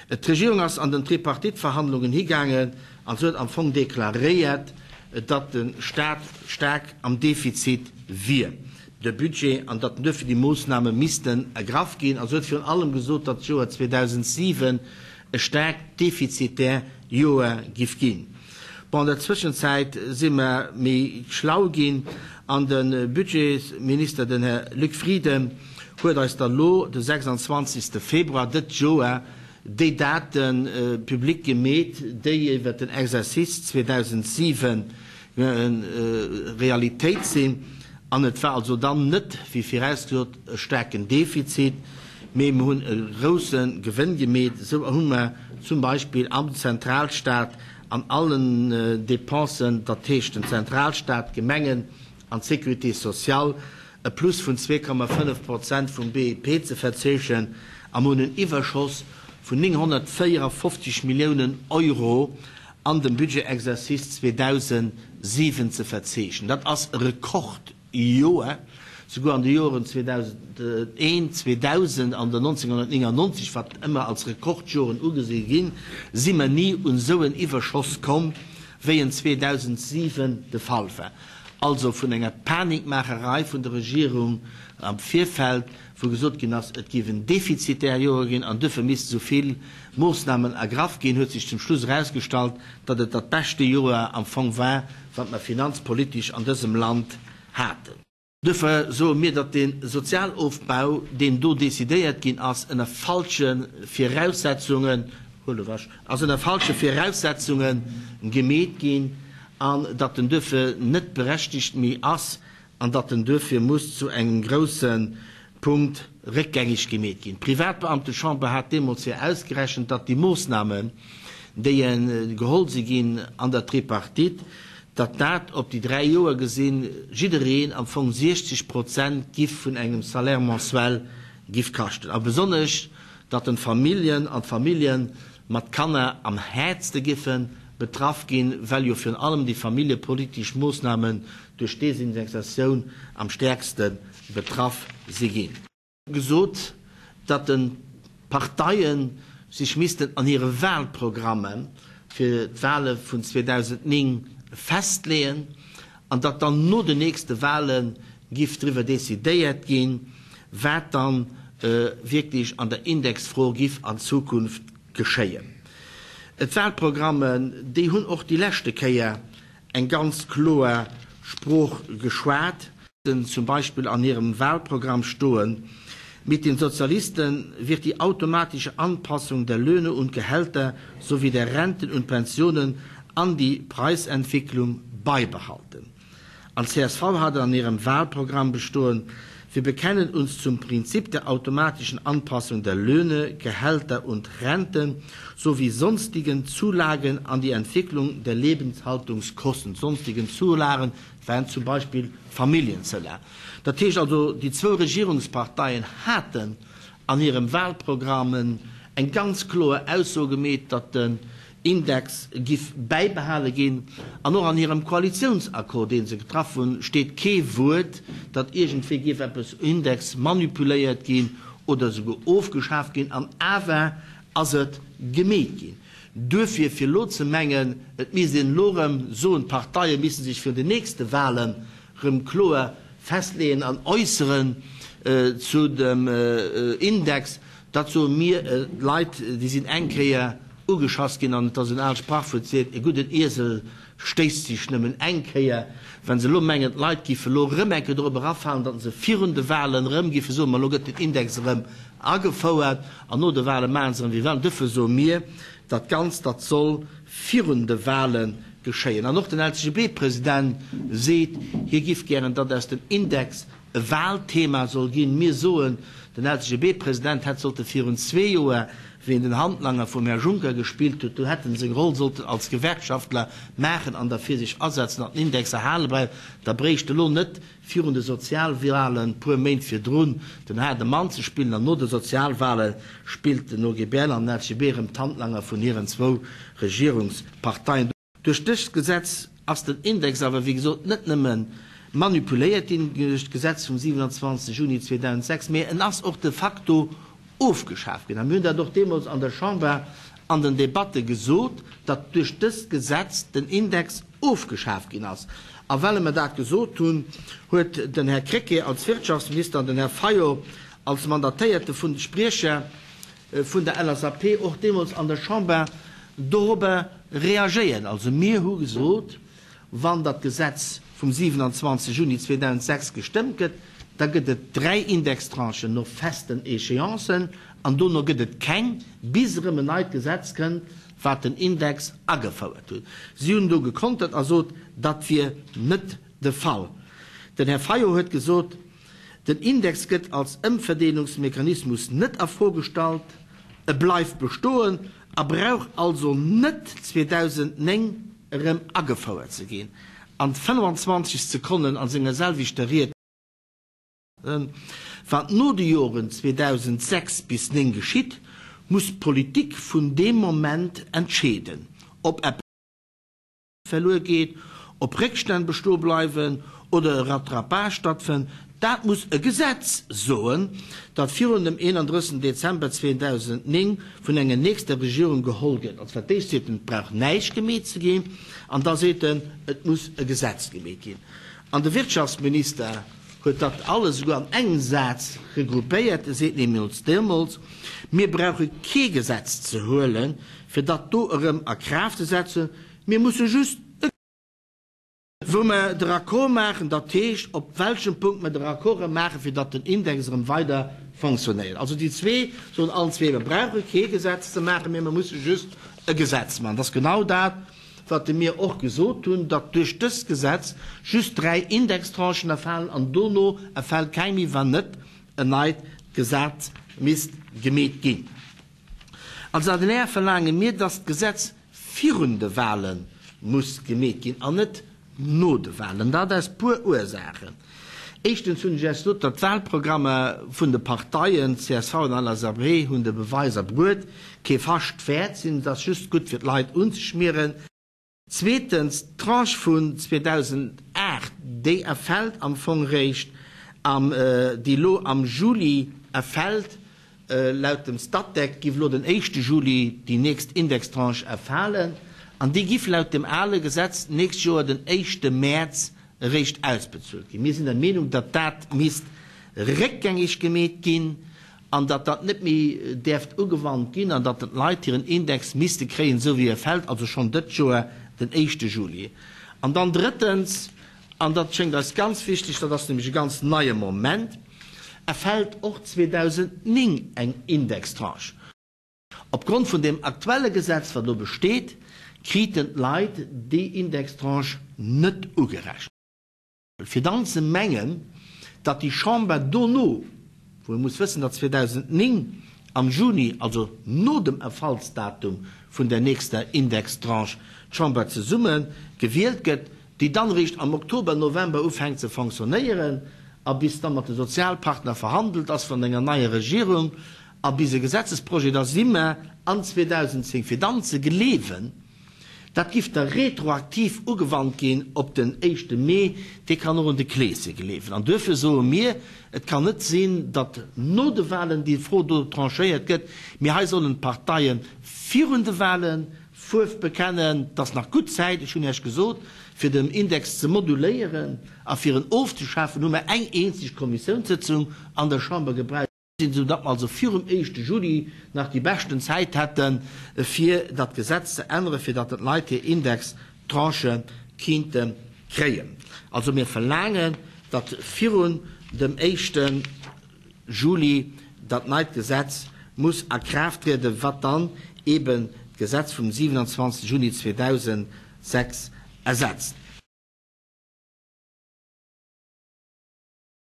D'Regierung ass an den Tripartite-Verhandlungen higaangen an se huet am Fong deklaréiert, datt de Stat staark am Defizit wier, de Budget, an datt duerfir déi Moossname missten ergraff ginn. A se huet virun allem gesot, datt d'Joer 2007 e staark defizitär Joer giff ginn. Bon, an der Zwëschenzäit si mer méi schlau ginn an de Budgetsminister, den Här Luc Frieden, huet eis da lo de 26. Februar dët Joer déi Date public gemeet, déi iwwert den Exercice 2007 Realitéit sinn. An et war also dann net, wéi virausgesot, e staarken Defizit, mee mer hunn e grousse Gewënn gemeet. Esou hu mer zum Beispill am Zentralstaat an allen Dépensen, dat heescht den Zentralstaat, d'Gemengen an d'Sécurité sociale, e Plus vun 2,5 Prozent vum BIP ze verzeechen a mer hunn en Iwwerschoss vun 954 Milliounen Euro an dem Budgetexercice 2007 ze verzeechnen. Dat ass e Rekordjoer, souguer an de Joren 2001, 2000 an der 1999, wat ëmmer als Rekordjoren ugesi ginn, si mer ni un esou en Iwwerschoss komm, wéi en 2007 de Fall war. Also vun enger Panikmaacherei vun der Regierung am Virfeld, wou gesot ginn ass, et géif en defizitär Joer ginn an duerfir misste sou vill Moossnamen ergraff ginn, huet sech zum Schluss erausgestallt, datt et dat beschte Joer am Fong war, wat mer finanzpolitesch an dësem Land haten. Duerfir soe mir, datt dee Sozialofbau, deen do decidéiert ginn ass, ënner falsche Viraussetzungen, huel ewech, ass ënner falsche Viraussetzunge gemeet ginn an datt en duerfir net berechtigt méi ass an datt en duerfir muss zu engem grousse Punkt réckgängig gemeet ginn. D'Privatbeamtechamber hat deemools jo ausgerechent, datt déi Moossnamen, déi geholl si ginn an der Tripartite, datt dat op déi 3 Joer gesinn jiddereen am Fong 60 Prozent giff vun engem Salaire mensuel giff kaschten. A besonnesch, datt den d'Familljen an d'Famillje mat Kanner am häertste giffe betraff ginn, well jo virun allem déi familljepolitesch Moossnamen duerch d'Desindexatioun am stäerkste betraff si ginn. Gesot, datt de Parteie sech missten an hire Wahlprogramme fir d'Wahle vun 2009 festleeën an datt dann no den nächste Wahle giff driwwer decidéiert ginn, wat dann wierklech an der Indexfro giff an Zukunft geschéien. D'Wahlprogrammen, déi hunn och déi leschte Kéier eng ganz kloer Sprooch geschwat. Zum Beispill an hirem Wahlprogramm stoen, Mit den Sozialisten wird die automatische Anpassung der Löhne und Gehälter sowie der Renten und Pensionen an die Preisentwicklung beibehalten. An csv hat an hirem Wahlprogramm bestoen, Wir bekennen uns zum Prinzip der automatischen Anpassung der Löhne, Gehälter und Renten sowie sonstigen Zulagen an die Entwicklung der Lebenshaltungskosten. Sonstigen Zulagen waren zum Beispill Familljenzoulagen. Dat heescht also, déi zwou Regierungsparteien haten an hirem Wahlprogramm eng ganz kloer Ausso gemeet, datt den Index giff bäibehale ginn. An och an hirem Koalitiounsaccord, dee se getraff hunn, steet kee Wuert, datt iergendwéi géif eppes Index manipuléiert ginn oder esouguer ofgeschaaft ginn. An awer ass et gemeet ginn. Duerfir, fir elo ze mengen, et misst een elo erëm soen, d'Parteie misste sech virun den nächste Wahlen erëm kloer festleeën an äusseren zu dem Index, dat soe mir, d'Leit, déi sinn eng Kéier ugeschass ginn, an et ass en aalt Sprachwuert seet, e gudden Iesel stéisst sech nëmmen eng Kéier. Wa se elo mengen, d'Leit géife elo erëm eng Kéier dorop erafalen, datt se virun de Wahlen erëm géife soen, ma elo gëtt den Index erëm agefouert an no de Wahle maache se erëm wéi wëllen. Duerfir soe mir, dat Ganzt, dat soll virun de Wahle geschéien. An och den LCGB-President seet, hie giff gären, datt aus dem Index e Wahlthema soll ginn. Mir soen, den LCGB-President hätt sollte virun zwee Joer, wéi en den Handlanger vum Här Juncker gespillt huet, do hätt en seng Roll sollten als Gewerkschaftler maachen an derfir sech asetzen, datt den Index erhale bleift. Da bréicht elo net virun de Sozialwahlen, puer Méint virdrun, den haarde Mann ze spillen an no de Sozialwahle spillt den OGBL an den LCGB erëm d'Handlanger vun hiren zwou Regierungsparteien. Duerch dëst Gesetz ass den Index awer, wéi gesot, net nëmme manipuléiert ginn duerch d'Gesetz vum 27 Juni 2006, mee en ass och de facto. ofgeschaf ginn. A mir hunn dat och deemools an der Chamber an den Debatte gesot, datt duerch dëst Gesetz den Index ofgeschaf ginn ass. A well mer dat gesot hunn, huet den Här Krecké als Wirtschaftsminister an den Här Fayot als mandatéierte vun Spriecher vun der LSAP och deemools an der Chamber dorobber reagéiert. Also mir hu gesot, Wann dat Gesetz vum 27 Juni 2006 gestëmmt gëtt, da gëtt et dräi Indextranchen no festen Échéancen an dono gëtt et keng, bis erëm en neit Gesetz kënnt, wat den Index agefouert huet. Si hunn do gekontert a sot, dat wier net de Fall. Den Här Fayot huet gesot, Den Index gëtt als Ëmverdeelungsmechanismus net a Fro gestallt, e bleift bestoen a brauch also net 2009 erëm agefouert ze ginn. An 25 Sekonnen a senger selwechter Ried. Wat no de Joren 2006 bis 9 geschitt, muss d'Politik vun deem Moment entscheeden, ob eppes verluer geet, ob Réckstänn bestoe bleiwen oder e Rattrapage stattfënnt. Dat muss e Gesetz soen, dat virun dem 31. Dezember 2009 vun enger nächster Regierung geholl gëtt. Also fir d'éischt seet en, et brauch näischt gemeet ze ginn, an da seet en, et muss e Gesetz gemeet ginn. An de Wirtschaftsminister huet dat alles esouguer an engem Saz regroupéiert. E seet nämlech deemools, Mir brauche kee Gesetz ze huelen, fir dat do erëm a Kraaft ze setzen, mir musse just e. Wou mer de Raccord maachen, dat heescht, op welchem Punkt mer de Raccord erëm maachen, fir datt den Index erëm weider fonctionnéiert. Also déi zwee soen allen zwee, Mer brauche kee Gesetz ze maachen, mä mer musse just e Gesetz maachen. Dat ass genau dat, wat mir och gesot hunn, datt duerch dëst Gesetz just dräi Indextranchen erfalen an dono erfält keng méi, wann net en neit Gesetz misst gemeet ginn. Als adr verlaange mir, datt d'Gesetz virun de Wahle muss gemeet ginn an net no de Wahlen. Dat aus puer Ursaachen. Éischtens hunn ech Iech gesot, datt d'Wahlprogrammer vun de Parteien, csv an LSAP, hunn de Beweis erbruet, kee Fascht wäert sinn. Et ass just gutt fir d'Leit unzeschmieren. Zweetens, d'Tranche vun 2008, déi erfält am Fong réischt am, déi elo am Juli erfält, Laut dem Statec giff elo den éischte Juli déi nächst Indextranche erfalen an déi giff laut dem ale Gesetz d'nächst Joer den éischte Mäerz eréischt ausbezuelt ginn. Mir sinn der Meenung, datt dat misst réckgängeg gemeet ginn an datt dat net méi däerft ugewannt ginn an datt d'Leit hiren Index misste kréien, esou wéi e fält, also schonn dëtt Joer den éischte Juli. An dann drëttens, An dat schéngt eis ganz wichteg, dat ass nämlech e ganz neie Moment, erfält och 2009 eng Indextranche. Opgrond vun deem aktuelle Gesetz, wat elo besteet, kriten d'Leit déi Indextranche net ugerechent. Fir dann ze mengen, datt déi Chamber dono, wou ee muss wëssen, datt 2009 am Juni, also no dem Erfallsdatum vun der nächster Indextranche, d'Chamber zesumme gewielt gëtt, déi dann eréischt am Oktober, November ufänkt ze fonctionnéieren a bis da mat de Sozialpartner verhandelt ass vun enger neier Regierung a bis e Gesetzesprojet, da si mer an 2010, fir dann ze gleewen, dat giff da retroaktiv ugewannt ginn op den éischte Mee, dee kann och un de Kleese gleewen. An duerfir soe mir, et kann net sinn, datt no de Wahlen déi Fro do tranchéiert gëtt, mee hei sollen d'Parteie virun de Wahlen Fuerf bekennen, 't ass nach gutt Zäit, ech hunn Iech gesot, fir den Index ze moduléieren a fir en ofzeschafen, hu mer eng eenzeg Kommissiounssëtzung an der Chamber gebraucht, esou datt mer also virum éischte Juli nach déi beschten Zäit hätten, fir dat Gesetz ze änneren, fir datt d'Leit hir Indextranchë kinnte kréien. Also mir verlaangen, datt virun dem éischte. Juli dat neit Gesetz muss a Kraaft trieden, wat dann eben d'Gesetz vum 27 Juni 2006 ersetzt.